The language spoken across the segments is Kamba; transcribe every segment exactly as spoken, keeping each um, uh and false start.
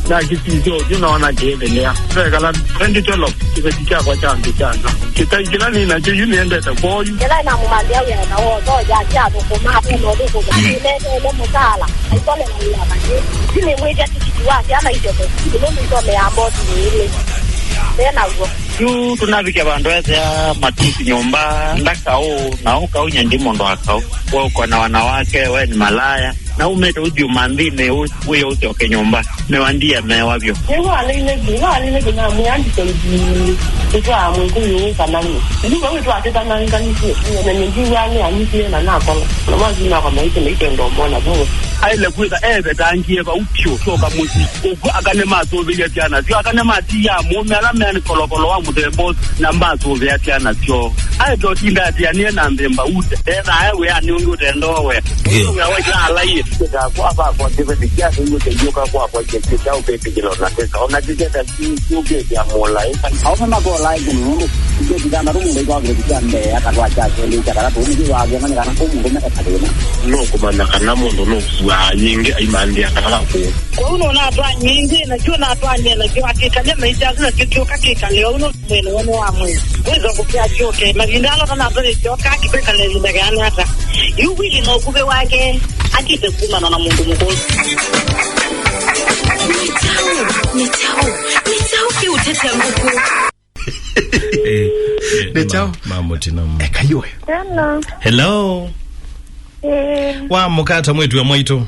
Na kĩsisyo ũthyũ naona kĩĩthĩlĩa. Twekala twenty twelve, kĩveti kyakwa kya nthĩ kya nza. Kĩtai kĩla nĩ nakyo yu nĩendete kwoo yu. Ĩla namũmanyĩa wĩa na wotho, yake athũkũma, kuma ũthũkũma. Nĩneteele mũtaala, aikolela wĩa vangĩ. Yu nĩmwĩtya tikiti wa syana isyoke sukulu, nũndũ isomea mboti nĩ ilĩ. Ndenaw'o. Yu tũnavike vandũ ethĩa matusi nyũmba, ndakaũ, na ũkaũ nyandi mũndũ akaũ. We uko na wanawake, we ni malaya. Na umĩte ũthiũ manthinĩ ũ-, wĩe ũsyoke nyũmba. Nĩwandie mewa vyũ. Nĩwaleile vyũ, nĩwaleile vyũ na mwĩandĩko ĩtwaa mwĩkũyũ kana nĩ. Nĩw'a wĩtwatĩtananganisye, na nĩndiw'aa nĩ anyitĩe na nakola. Na mathi nakwa maisye maikenda ũmona vau. Aile kwĩtha evetangie vau vyũ, syoka mũsyĩ. Ũkw'o aka nĩmasũvĩie syana syoo, aka nĩmatiaa mũũme ala me kolokolo wa mũthemba ũsu, na masũvĩa syana syoo. Aete ũtinda atĩanĩe na nthĩ mbaute, ethaa e wĩanĩ ũngĩ ũtendoo we. Ndio. Wĩa wa ila alaie. Kwakwa kĩveti kya nĩnyũke yũka kwakwa kĩkĩta ũkĩtĩkĩla ona tesa. Ona kĩkĩta kiũkĩtya mũlaĩ. Aũme makolaa ĩkũmi nũndũ kĩkĩti thanthatũ mũndũ ĩtwaa kĩveti kya mbee, akatwaa kya kelĩ, kya katatũ, nĩkĩ wavĩana nĩ kana kũ mũndũme ekathĩna. Nũkũmanya kana mũndũ nũkuaa nyingĩ aimantĩa kana kũ. Kwoou nũnatwaa nyingĩ, nakyo natwany'e nakyo akĩkalya maisha asu, nakyo kyoka kĩkale ũu nũndũ mwĩĩ nĩwe nĩ wa mwĩĩ. Wĩthokũkĩa kyoke, mavinda ala ũtanatwaa kyoka, kĩkwĩkala ĩvinda kĩana ata? Yu Willy na ũkuvĩ wake, akĩte kumana na mũndũ mũkũũ. Nĩ kyaũ? Nĩ kyaũ? Nĩ kyaũ kĩũtetya ngũkũ? Eh, eh, nĩ kyaũ? Ma-, mamũtino. Eka yũe. Hello. Hello. Eh. Wamũka ata mwĩĩtu wa mwaitũ?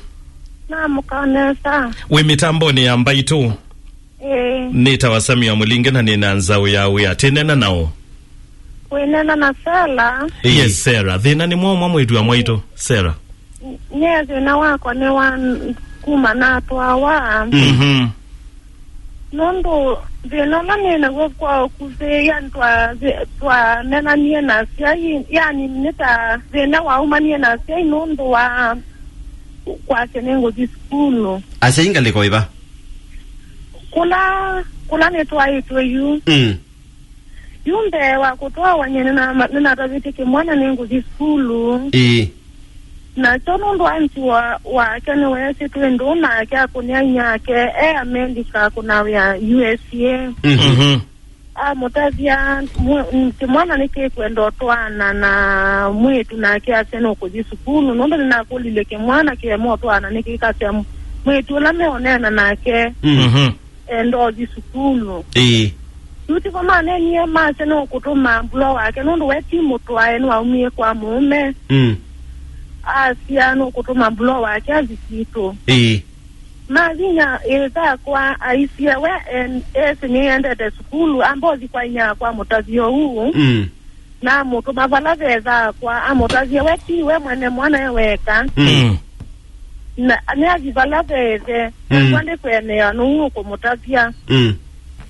Namũka nesa. Wĩ mĩtambonĩ ya mbaitũ? Eh. Nĩtawa Samuel Mũlinge na nĩna nzaũ ya wĩa. Tĩneena naũ? Wĩneena na Sarah. Yes, Sarah. Thĩna nĩ mwaũ mwĩĩtu wa mwaitũ, Sarah? Nyie thĩna wakwa nĩ wa n-, kuma natwawa. Mhm. Nũndũ thĩna ũla nĩ naw'o kwa ũkuvĩ, yani twa-, thĩ-, twanenanie na asyai, yani nĩ ta thĩna waumanie na asyai nũndũ wa kwasya nĩngũthi sukulu. Asyai ngalĩko ĩva? Kũla, kũla nĩtwaĩtwe yu. Mm. Yu mbee wa kũtwawa nyie nĩna-, nĩnatavĩtye kĩmwana nĩngũthi sukulu. Ĩĩ. Nakyo nũndũ wa nziwa wake nĩweesĩ twĩ ndũũ nake akũnĩa inyake e Amelika akũna wĩa U S A. Mhm. Mhm. Amũtavya, mwe-, kĩmwana nĩkĩkwenda ũtwaana na mwĩĩtu nake asya nũkũthi sukulu. Nũndũ nĩnakũlilye kĩmwana kĩema ũtwaana nĩkĩkasya mwĩĩtu ũla meũneena nake. Mm. Mhm. Enda ũthi sukulu. Ĩĩ. Yu tivo maneenie masya nũkũtũma mbulwa wake, nũndũ we ti mũtwae, nĩwaumie kwa mũũme. Mm. Asya nũkũtũma mbulwa wake athi kwitũ. Ĩĩ. Mavinya ĩtha kwa aisye we en-, esĩ nĩendete sukulu, amba ũthi kwa inyakwa mũtavya ũu. Mm. Na amũtũma vala ve ĩtha akwa, amũtavya we ti we mwene mwana e weka. Mm. Mm. Na nĩathi vala ve ĩthe, mm, nakwa ndĩkwĩanĩa nũu ũkũmũtavya. Mm.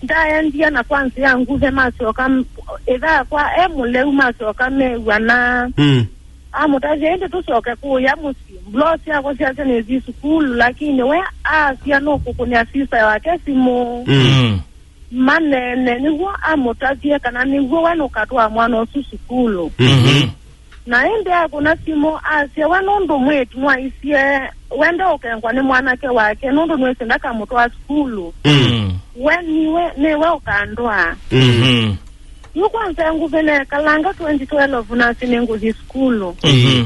Ndaendie na kwa nzĩa nguthe masyoka m-, ĩtha akwa e mũleu masyoka mew'ana. Mm. Amũtavya, ĩndĩ tũsyoke kũũya mũsyĩ. Mbulwa syakwa syasya nĩthi sukulu, lakini we asya nũkũkũnĩa sista wake simũ. Mm. Mm. Maneene, nĩw'o amũtavye kana nĩw'o we nũkatwaa mwana ũsu sukulu. Mhm. Na ĩndĩ akũna simũ asya we nũndũ mwĩĩtu nwaisye wenda ũkengwa nĩ mwanake wake nũndũ nĩwĩsĩ ndakamũtwaa sukulu. Mm. We niwe, nĩwe ũkandwaa. Mm. Mhm. Yu kwanza nguvĩ nekalanga twenty twelve nasĩ nĩngũthi sukulu. Mhm.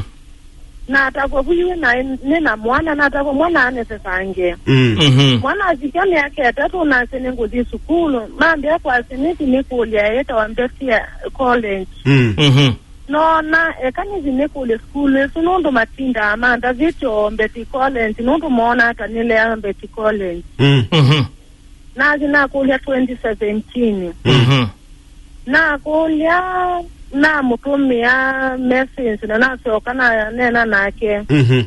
Natakwa vu yu na nĩ na mwana, natakwa mwana anesesange. Mm. Mhm. Mwana asikya myaka ĩtatũ nasĩ nĩngũthi sukulu, mambĩa kwa Seneti nĩkũlya ĩtawa Mbetia College. Mm. Mhm. Noona eka nĩthi nĩkũlye sukulu ĩsu nũndũ matindaa mandavĩtye o Mbeti College, nũndũ moonaa ta nĩlea Mbeti College. Mm. Mhm. Nathi nakũlya twenty seventeen. Mhm. Nakũlya, namũtũmĩa message na nasyoka naneena nake. Mhm.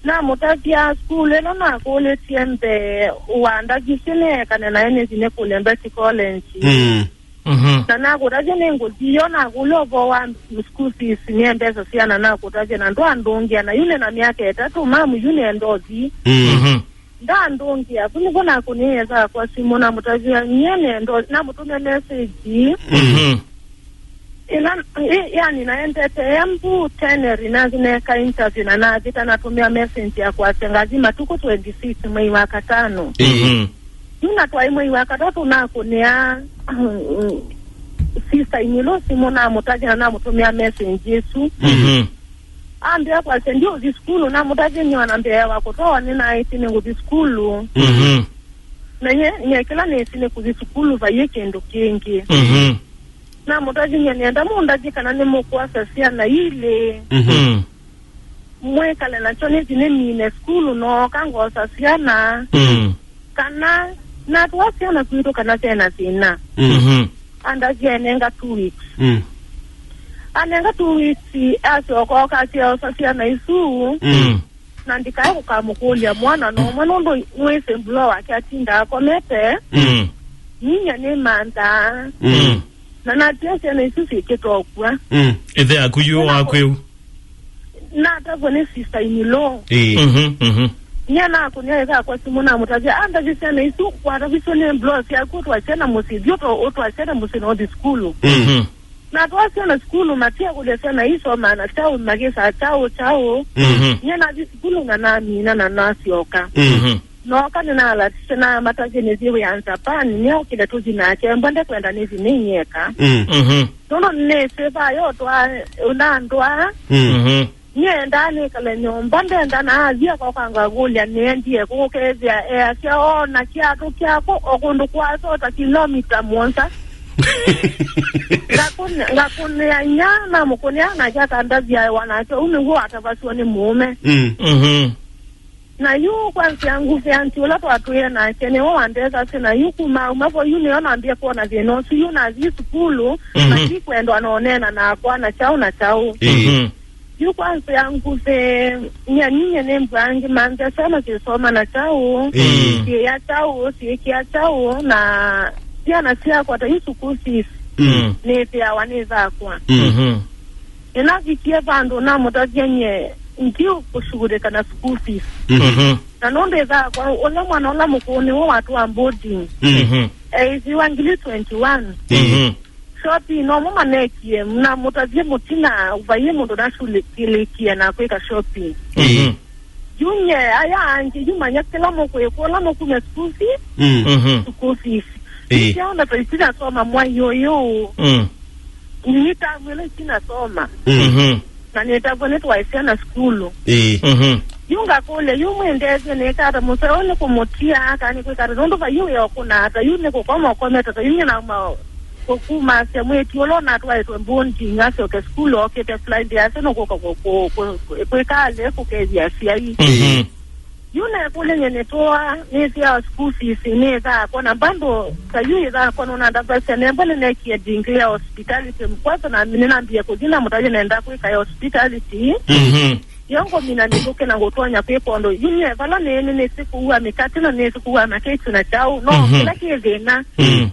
Namũtavya sukulu ĩno nakũlĩtye mbee wandavisye nĩekane naĩ nĩthi nĩkũlye Mbeti College. Mm. Mhm. Na nakũtavya nĩngũthi yo, nakũlya ũvoo wa school fees, nĩ mbesa syana nakũtavya na ndwandũngĩa, na yu nĩ na myaka ĩtatũ, mamu, yu nĩenda ũthi. Mm. Mhm. Ndandũngĩa, vu nĩvo nakũnĩe ĩtha akwa simũ, namũtavya nyie nĩenda, namũtũmĩa message. Mhm. Ĩla, ĩ, yani, naendete Embu, Teneri, nathi neeka interview na navĩta, natũmĩa message ya kwasya ngathi matukũ twenty-six mwei wa katano. Ĩĩ. Mhm. Yu natwaĩ mwei wa katatũ, nakũnĩa, mm, sister in-law simũ, namũtavya na namũtũmĩa message ĩsu. Mhm. Ambĩa kwasya ndiũthi sukulu, namũtavya nyie ona mbee wa kũtwawa nĩnaĩsĩ nĩngũthi sukulu. Mhm. Na nye, nye kĩla nĩsĩ nĩ kũthi sukulu, vaiĩ kĩndũ kĩngĩ. Mhm. Namũtavya nyie nĩenda mũndavye kana nĩmũkwosa syana ilĩ. Mhm. Mm. Mwĩkale nakyo nĩthi nĩmine sukulu, nooka ngosa syana. Mm. Kana natwaa syana kwitũ kana syana thĩna. Mm. Mhm. Andavya enenga two weeks. Mm. Anenga two weeks, asyoka oka asyosa syana isu. Mm. Na ndikae kũkamũkũlya mwana nomwe, nũndũ nĩwĩsĩ mbuloo wake atindaa akomete. Mm. Ninyie nĩmanthaa. Mm. Na natia syana isu syĩkĩtokwa. Mm. Ĩthe yaku yu wa kwĩu? Natavwa nĩ sister in law. Ĩĩ. Mhm, mhm. Nyie nakũnĩa ĩthe akwa simũ, namũtavya andavye syana isu, kwataviswe nĩ mbuloo syaku, ũtwaa syana mũsyĩ, thiĩ ũtwa-, ũtwaa syana mũsyĩ na ũthi sukulu. Mm. Mhm. Na twaa syana sukulu, matia kũlya syana isomaa na kyaũ, makĩsaa kyaũ, kyaũ. Mhm. Nyie nathi sukulu na namina na nasyoka. Mhm. Nooka nĩnalatisye na matavye nĩthi wĩa Japan, nĩokile tũthi nake, mbwa ndekwenda nĩthi nĩnyeka. Mm. Mhm. Nũndũ nĩsĩ vaya ũtwaa, ũnandwaa. Mm. Mhm. Nyendaa nĩkale nyũmba, ndenda na athi akoka ngakũlya nĩendie kũkethĩa easya ona kĩatũ kyakwa o kũndũ kwasota kilomita mũonza. Ngakũnĩa, ngakũnĩa inya, namũkũnĩa nake akandavya wanake, ũu nĩw'o atavasw'a nĩ mũũme. Mm. Mhm. Na yu kwa nzĩa nguvĩ, anti ũla twatwĩe nake nĩwe wandethasya, na yu kuma auma vo, yu nĩyo nambie kwona thĩna ũsu. Yu nathi sukulu, mhm, na ndikwendwa nonena nakwa na kyaũ na kyaũ. Ĩĩ. Mhm. Yu kwa nzĩa nguvĩ, nyie, nyie nĩmbwaa ngĩmanthe syana syĩsoma na kyaũ, ĩĩ, syĩya kyaũ, syĩkĩa kyaũ, na syana syakwa ta yu school fees, mm, nĩthĩawa nĩthakwa. Mm. Mhm. Nĩnavikie vandũ namũtavya nyie, ndiũkũshughulika na school fees. Mhm. Mhm. Na nũndũ ĩthakwa, ũla mwana ũla mũkũũ nĩwe watũa boarding. Mm. Mhm. Eĩsiwa ngili twenty-one. Mhm. Shopping nomo manekie, namũtavye mũtina, vaiĩ mũndũ nashughulikie na kwĩka shopping. Mhm. Yu nyie, aya angĩ, yu manya kĩla mũkwĩka, ũla mũkume school fees, mm, mhm, school fees. Ĩĩ. Nĩsyaona tũisinasoma mwai ũyũ. Mm. Nĩtamwĩla isinasoma. Mm. Mhm. Na nĩtavwa nĩtwaĩsya na sukulu. Ĩĩ. Mhm. Yu ngakũlya, yu mwĩndethye nĩkata mũseo nĩkũmũtia, kana nĩkwĩkata, nũndũ vaiũ wĩa ũkũnata, yu nĩkũkoma ũkomete, ta yu nyina ma kũkumasya mwĩti ũla ũnatwaĩtwe boarding asyoke sukulu okĩte Friday ase nũkũka kũ-, kũ-, kũ-, kwĩka ale kũkethya asyai. Mhm. Yu nekũlya nyie nĩtũa, nĩsyawa school fees, nĩthakwa, na bado ta yu ĩthakwa nũnandavasya, nembwa nĩnekie degree ya hospitality, kwanza na nĩnambie kũthi na mũtavye nenda kwĩka ya hospitality. Mhm. Yo ngomina mĩtũkĩ na ngũtonya kwĩka ũndũ. Yu nyie vala nĩĩ nĩnĩsĩ kũua mĩkate na nĩsĩ kũua makeki na kyaũ, no, mhm, kĩla kĩ thĩna. Mm.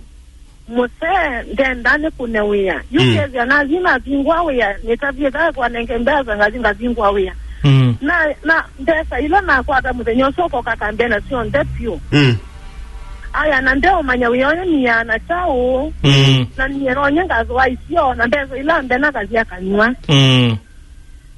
Mũsee ndenda nĩkũne wĩa. Yu, mm, kethĩa nathi navingũa wĩa, nĩtavye thaa kwanenge mbesa ngathi ngavingũa wĩa. Mm. Na, na mbesa ila nakwata mũthenya ũsu ũkoka kambĩa nasyo nthe vyũ. Mm. Aya, na ndeũmanya wĩa ũyũ niana kyaũ. Mm. Na niĩ nonye ngathũa isio, na mbesa ila mbena kathi akanywa. Mm.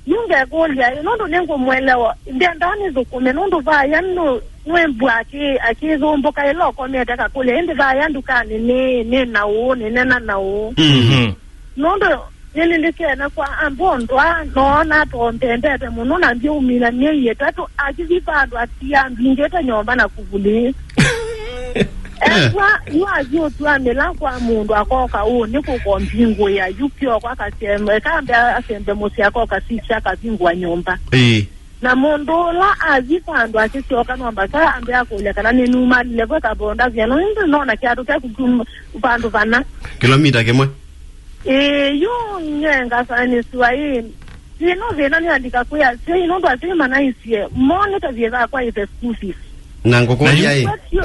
Yu ngekũlya, ĩ, nũndũ nĩngũmũelewa, ndendaa nĩthũkũme, nũndũ vaya nũ-, nĩwĩmbua akĩ-, akĩthũmbũka ĩla ũkomete akakũlya, ĩndĩ vaya ndukanĩ nĩ, nĩ na ũũ, nĩnena na ũũ. Mhm. Nũndũ nĩnĩndĩkene kwa ambondwa, noona tombendete mũno, na ndyũmina myei ĩtatũ, akĩthi vandũ atia mbingĩte nyomba na kuvuli. Ethwa yu athi ũtw'anĩla kwa mũndũ akoka ũũ nĩ kũkombingũĩa yu kyoko akasembe, kambe asembe mũsyĩ akoka six akavingũa nyũmba. Ĩĩ. Na mũndũ ũla athi vandũ akĩsyoka no mbasa ambe akũlya kana nĩnumalile vwe kabonda vyano, ĩndĩ nona kĩatũ kyaku kyuma vandũ vana. Kilomita kĩmwe. Ĩĩ, yu nye ngasanĩsw'a ĩ. Ĩno thĩna nĩandika kwĩ asyai, nũndũ asyai manaisye, mo nĩtavye thakwa ĩve school fees. Na ngũkũlya ĩ. Mbwetio,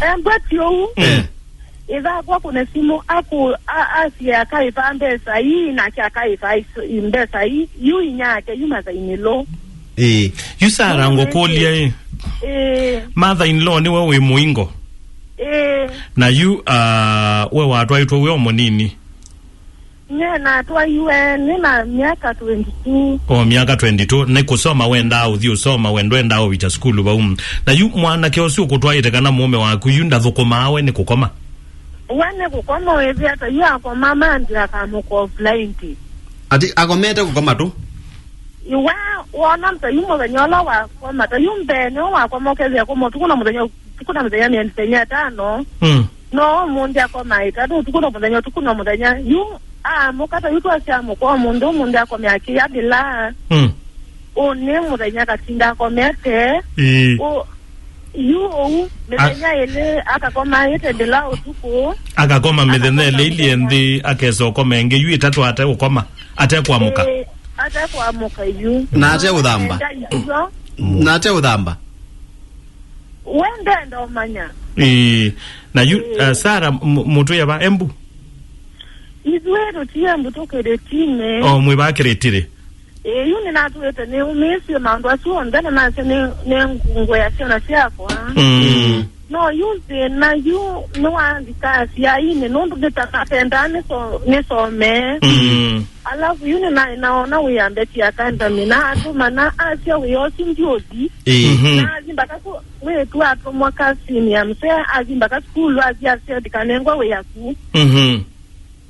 eh, mbwetio ũu. Eh. Ĩthakwa kũne simũ, aku-, a-, asye akaĩva mbesa ii, nake akaĩva isu-, i mbesa ii, yu inyake, yu mathainĩlo. Ĩĩ. Yu Sara, ngũkũlya ĩ. Ĩĩ. Mother in law nĩwe wĩ mũingo. Ĩĩ. Na yu, ah, we watwaĩtwe wĩ o mũnini. Nye natwaiwe nĩ na myaka twenty-two. O myaka twenty-two, nĩ kũsoma wendaa ũthi ũsoma, we ndwendaa ũvika sukulu vau. Na yu mwanake ũsu ũkũtwaĩte kana mũũme waku yu ndathũkũmaa we nĩ kũkoma? We nĩ kũkoma wĩthĩa ta yu akoma mandi akamũka offline. Ati akomete kũkoma tu? Iwe wona ta yu mũthenya ũla wakoma, ta yu mbee nĩwe wakoma ũkethĩa kũma ũtukũ na mũthenya, ũtukũ na mũthenya mĩthenya ĩtano. Mm. No ũmũnthĩ akoma ĩtatũ, ũtukũ na mũthenya, ũtukũ na mũthenya. Yu amũka ta yu twasya amũka ũmũnthĩ, ũmũnthĩ akomea kĩya bila. Mm. Ũnĩ mũthenya katinda akomete. Ĩĩ. Ũ-, yu ũu, mĩthenya ĩlĩ akakoma ĩte bila ũtukũ. Akakoma mĩthenya ĩlĩ ili ĩngĩ, akesa ũkoma ĩngĩ yu ĩtatũ ate ũkoma, ate kwamũka. Ĩĩ, ate kwamũka yu. Na ate ũthamba. Enda icio. Na ate ũthamba. We ndenda ũmanya. Ĩĩ. Na yu, uh, Sara, m-, mũtwĩe va Embu? Ithuĩ tũtie Embu tũkĩrĩtine. O, mwĩ va kĩrĩtirĩ? Ĩĩ, yu nĩnatwĩte nĩumĩĩsye maũndũ asu onthe na nasya nĩ, nĩ ngũya syana syakwa. Mm. No yu thĩna yu nĩwathika asyainĩ nũndũ nĩtanapendaa nĩso-, nĩsomee. Mm. Alafu yu nĩnaĩ naona wĩa Mbeti Academy na atũmana asya wĩa ũsu ndiũthi. Ĩĩ. Mhm. Na athi mbaka ku-, mwĩĩtu atũmwa kasini ya msee athi mbaka sukulu athi asya ndikanengwa wĩa ku. Mhm.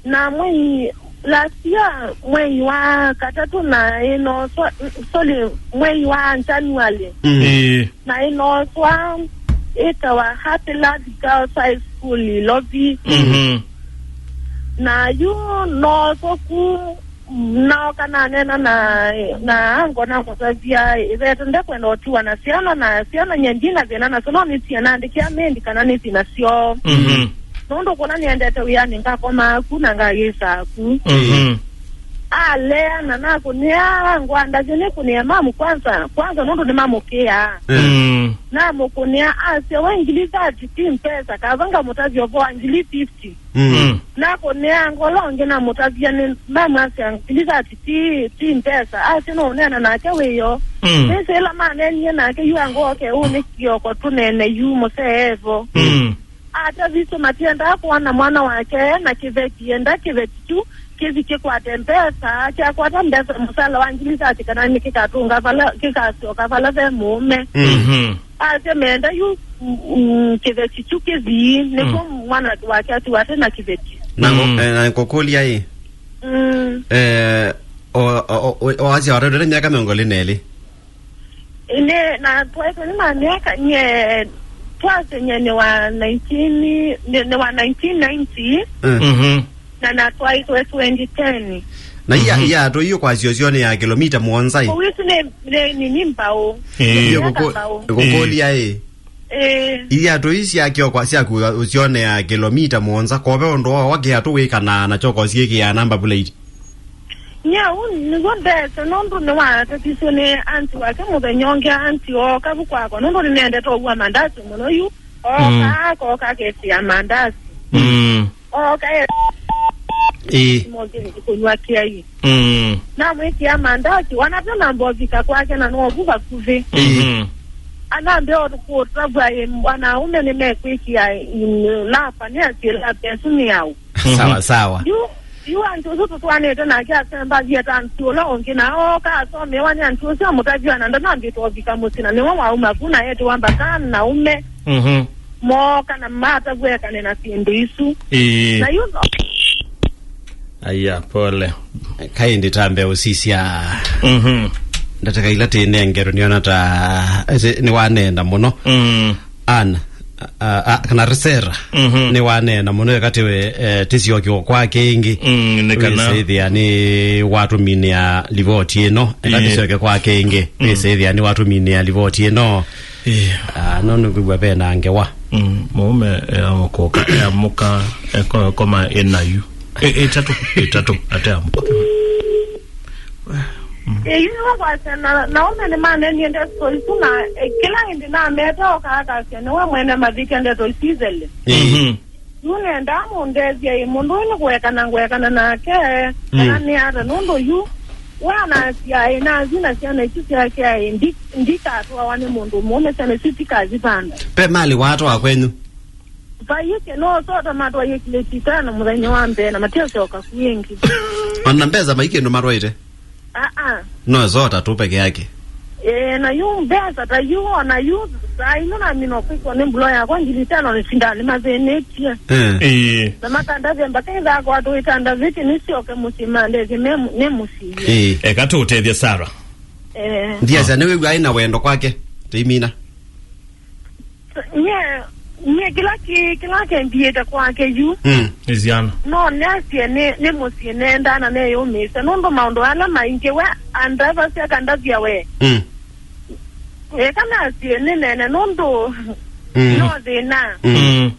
Na mwei last year, mwei wa katatũ na ĩnoswa, sorry, mwei wa January. Mm. Ĩĩ. Na ĩnoswa ĩtawa Happy Love Girls High School Ilovi. Mhm. Na yu noswa ku, naoka nanena na, na ango na mũtavya ĩvete ndekwenda ũtiwa na syana, na syana nye ndina thĩna nasyo, no nĩtie nandĩkĩa mendi kana nĩthi nasyo. Mhm. Nũndũ kũla nĩendete wĩanĩ ngakomaa ku na ngayĩsaa ku. Mhm. Alea na nakũnĩa ngwandavye nĩkũnĩe mamu kwanza, kwanza nũndũ nĩmamũkĩaa. Mm. Namũkũnĩa asya we ngili thirty ti mbesa, kava ngamũtavya ũvoo wa ngili fifty. Mm. Mm. Nakũnĩa ngolo ũngĩ namũtavya nĩ mamu asya ngili thirty ti, ti mbesa. Asya no ũneena nake wĩyo. Mm. Nĩsĩ ĩla manenie nake yu angooke ũnĩ kĩoko tũneene yu mũsee evo. Mm. Atavisye matiendaa kwona mwana wake na kĩveti, enda kĩveti kyu kĩthi kĩkwate mbesa, kyakwata mbesa mũsala wa ngili thirty kana nĩ kĩkatũnga vala, kĩkasyoka vala ve mũũme. Mhm. Asya meenda yu, mm, mm, kĩveti kyu kĩthii, nĩkw'o mwana wake atiwa ate na kĩveti. Na ngũ-, mm, eh, na ngũkũlya ĩ? Mm. Eh, o, o, o, o, o asya wataitwe nĩ myaka mĩongo ĩlĩ na ĩlĩ? Ĩndĩ natwaĩtwe nĩ ma myaka nye, twasye nye nĩ wa nineteen, nĩ, nĩ wa nineteen ninety, mm, mhm, na natwaĩtwe twenty ten. Na iya, mm, iya atũ iyo kwasya ũsyonĩ ya kĩlomita mũonza ĩ? Kũu isu nĩ, nĩ nini mbaũ. Ĩĩ. Iyo kũkũ-, mbaũ. Kũkũlya ĩ? Ĩĩ. Iya atũ ii syakĩo kwa, syaku ũsyonĩ ya kĩlomita mũonza, kove ũndũ wa wa kĩatũ wĩkanaa na kyoko syĩkĩaa namba plate? Nyau nĩw'o ndese nũndũ nĩwatatiswe nĩ anti wake mũthenya ũngĩ, anti ooka vu kwakwa nũndũ nĩnendete ũua mandasi mũno yu. Ooka, mm, akoka akesĩa mandasi. Mm. Ooka e-, ĩĩ, mothĩnĩ kũnywa kĩai. Mm. Namwĩkĩa mandasi, wanavyo namba ũvika kwake na novu vakuvĩ. Mhm. Anambĩa kũtavw'a ĩ, wanaume nĩmekwĩkĩa, mm, lapa, nĩ asĩ lapa ĩsu nĩ yaũ. Sawa, sawa. Yu, yu anti ũsu tũtwaanĩte nake asemba athiĩ ta anti ũla ũngĩ, na ooka asomewa nĩ anti ũsu amũtavya na ndanambĩtwe ũvika mũsyĩ, na nĩwe wauma vu na etĩwa mbaka na ũme. Mhm. Mooka na matavwekane na syĩndũ isu. Ĩĩ. Na yu no- Aya, pole. Kaĩ ndĩtambe ũsisya. Mhm. Ndateka ila tĩnengerwe nĩona ta, ese, nĩwaneena mũno. Mm. Anne, a, a, kana Resera, mhm, nĩwaneena mũno eka tiwe, eh, tĩsyokyo kwake ĩngĩ. Mm, nĩ kana wĩsĩthĩa nĩ watũminĩa livoti ĩno, eka, ĩĩ, tĩsyoke kwake ĩngĩ. Mm. Wĩsĩthĩa nĩ watũminĩa livoti ĩno. Ĩĩ. Ah, no nĩkwĩw'a ve na ngewa. Mm, mũũme eamũka, eamũka, eko-, ekoma ĩnayu. Ĩ-, ĩtatũ, ĩtatũ, ateamũka. Ĩĩ, yu nĩwe kwasya na, na ũme nĩmanenie ndeto isu, na, eh, kĩla ĩndĩ nameta oka akasya nĩwe mwene mavĩtya ndeto isu ithele. Ĩĩ. Mhm. Yu nenda mũndethya ĩ, mũndũ ũyũ nĩ kũekana ngũekana nake, mm, kana nĩ ata, nũndũ yu we anasya ĩ, nathi na syana isu syake ĩ, ndi-, ndikatwawa nĩ mũndũ mũũme, syana isu tikazivanda. Pe mali watwa kwenyu? Vaĩkĩ no sota matwaie kĩlĩti itano mũthenya wa mbee na matiũsyoka ku ĩngĩ. Ona mbesa mai kĩndũ matwaĩte? Aa. No sota tu peke yake. Ee, na yu mbesa ta yu, ona yu, saa ino namina kwĩkwa nĩ mbulo yakwa ngili itano nĩsinda nĩmathĩnĩtye. Eh. Ĩĩ. Na makandavya mbaka ĩthaa kwatũ ĩtanda vĩkĩ nĩsyoke mũsyĩ mandethye me, nĩ mũsyĩ. Ĩĩ. Eka tũũtethye Sarah. Eh. Ndiasya nĩwĩw'a aĩ na wendo kwake, tĩimina. Nye, nye kĩla kĩ, kĩla kĩmbiĩte kwake yu. Mm. Nĩ syana. No nĩasye nĩ, nĩ mũsyĩ nenda na neyũmĩĩsya nũndũ maũndũ ala maingĩ we andavasya kandavya we. Mm. Eka nasye nĩ nene nũndũ Mm. no thĩna. Mm.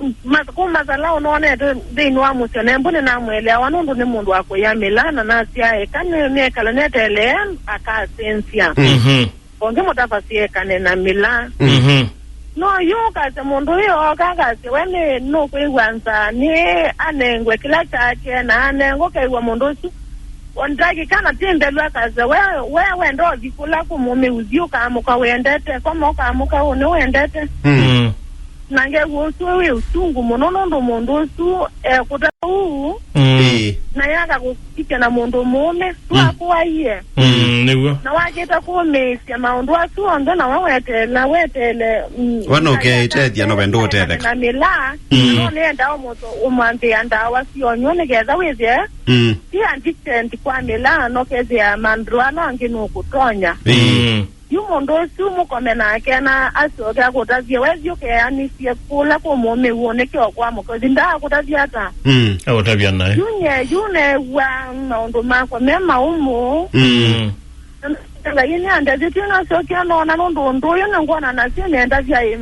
Mm. Mas-, kũ masala ũnonete nthĩnĩ wa mũsyĩ, nembo nĩnamweleawa nũndũ nĩ mũndũ wa kũya mĩla, na nasya eka nĩ-, nĩekala netelee akasenzya. Mhm. Onge mũtavasya ekane na mĩla. Mhm. No yu ũkasya mũndũ ũyũ oka akasya we nĩ nũkwĩw'a nzaa, nĩ anengwe kĩla kyake, na anengwa ũkew'a mũndũ ũsu. Ndakĩka na ti nthelu akasya we, we wenda ũthi kũla kũmũmĩ ũthi ũkaamũka wendete, koma ũkaamũka ũnĩ wendete. Mm. Mm. Na ngew'a ũsu wĩ ũsungu mũno nũndũ mũndũ ũsu ekũta ũu. Mm. Ĩĩ. Na yakakũkitya na mũndũ mũũme, mm, wakũaie. Mm, nĩw'o. Na wakĩta kũmĩĩsya maũndũ asu onthe, na we weteela, weteele, mm, we nũkeĩtethya, no we ndũũtetheka. Na mĩla, mm, no nĩenda ũmũtho-, ũmwambĩa ndawa syonywa nĩketha wĩthĩe, mm, ti addicted kwa mĩla, no kethĩa mandũ ala angĩ nũkũtonya. Ĩĩ. Mm. Yu mũndũ ũsu mũkome nake na asyoke akũtavye, wethi ũkeanĩsye kũla kũmũmĩw'o nĩkĩ ũkwamũka ũthi ndaakũtavya ata? Mm. Aũtavya naĩ. Yu nye, yu neew'a maũndũ makwa me maũmũ. Mm. Mm. Ngai nĩandethĩtye nasyokie noona nũndũ ũndũ ũyũ nĩngwona nasyo nĩendavya ĩ,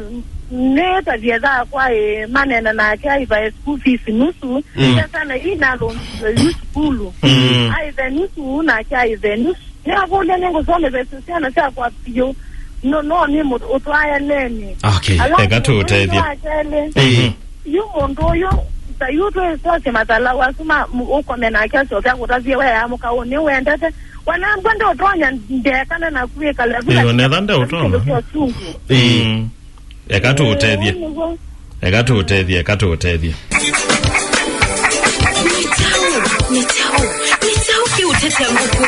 nĩtavye thakwa ĩ, manene nake aivae school fees nusu. Mm. Pesa na ii nalũngile yu sukulu. Mm. Aithe nusu nake aithe nusu. Nĩwakũlya nĩngũsomethesya syana syakwa vyũ. No, no nĩ mũ-, ũtwae leni. Okay. Eka tũũtethye. Ala mũndũ ũyũ wa kelĩ, ĩĩ, yu mũndũ ũyũ, ta yu twĩsosye mathalau asu ma, m-, ũkome nake asyoke akũtavye we amũka ũũ nĩwendete. Wanangwa ndeũtonya ndekana naku wĩkale vula. Ĩĩ, onetha ndeũtonya. Kĩndũ kya ũsungu. Ĩĩ. Mm. Eka tũũtethye. Ũu nĩguo. Eka tũũtethye, eka tũũtethye. Nĩ kyaũ? Nĩ kyaũ? Nĩ kyaũ kĩũtetya ngũkũ?